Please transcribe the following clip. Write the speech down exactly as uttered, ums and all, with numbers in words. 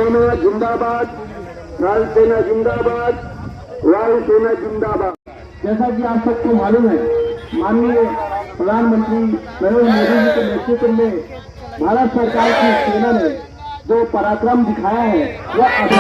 सेना जिंदाबाद, थल सेना जिंदाबाद, वायु सेना जिंदाबाद। जैसा कि आप सबको मालूम है, माननीय प्रधानमंत्री नरेंद्र मोदी जी के नेतृत्व में भारत सरकार की सेना ने जो पराक्रम दिखाया है, वह अभी